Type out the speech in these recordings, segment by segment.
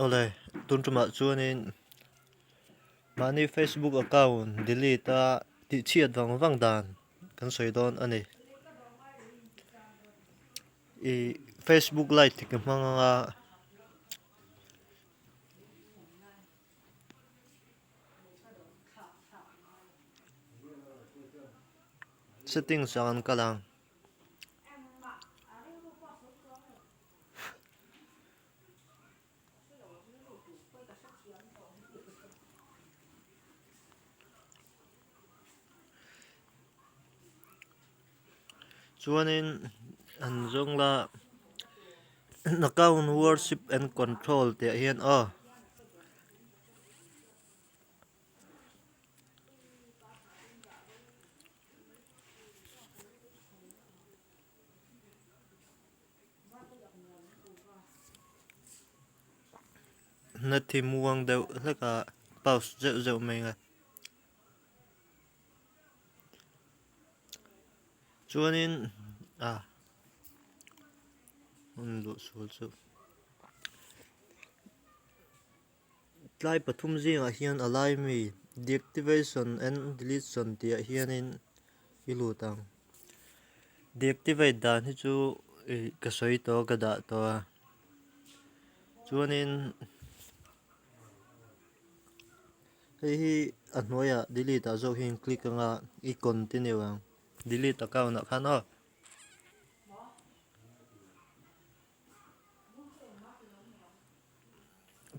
Awle, tun tumah chuanin mahni Facebook account delete a tihchhiat vang vang dan kan sawi dawn a ni. Ih Facebook lite ka hmang anga. Settings ah kan kal ang. Chuanin an zawng la account worship and control tih ah hian aw. Na thi muang deuh hlek a pause zeuh zeuh mai ang a chuanin ah hun luh sual chu. Tlai pathum zingah hian a lai mi deactivation and deletion tih ah hianin i lut ang. Deactivate dan hi chu ih ka sawi tawh a ka dah tawh a chuanin hei hi a hnuaiah delete ah zawk hian click anga i continue ang delete account ah khan aw.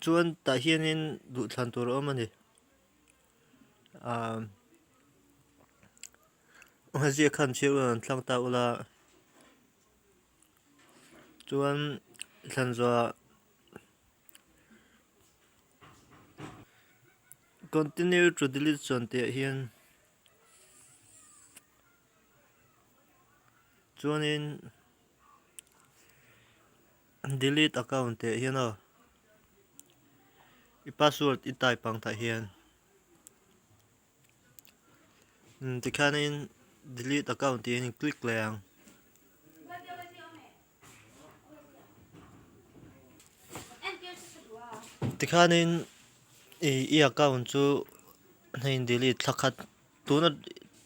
Chuan tah hianin duhthlan tur a awm a ni ahh ziak khan chhiar ula an thlang ta ula chuan thlan zawhah continue to delete chuan tih ah hian chuanin. Delete account tih ah hian aw i password i type ang tah hian tikhianin delete account tih hian i click leh ang. Tikhianin i account chu hei in delete thla khat tuna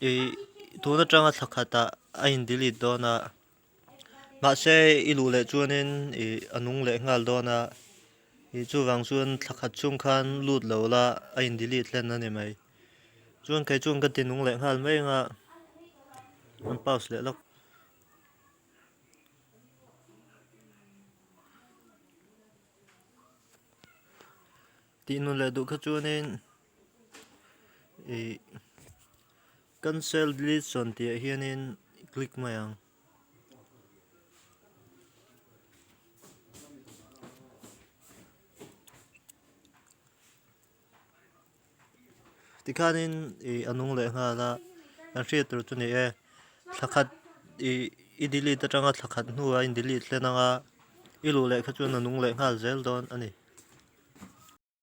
ih tun atanga thla khatah a in delete dawn a. Mahse i luh leh chuanin ih a nung leh nghal dawn a, ih chuvang chuan thla khat chhung khan lut lo la a in delete hlen a ni mai. Chuan kei chuan ka ti nung leh nghal mai anga an pause leh lawk. Tih nun leh duh kha chuanin ih cancel deletion tih ah hianin click mai ang. Tikhanin ih a nung leh nghal a kan hriat tur chu ni e thla khat ih i delete atanga thla khat hnuah a in delete hlen anga i luh leh kha chuan a nung leh nghal zel dawn a ni.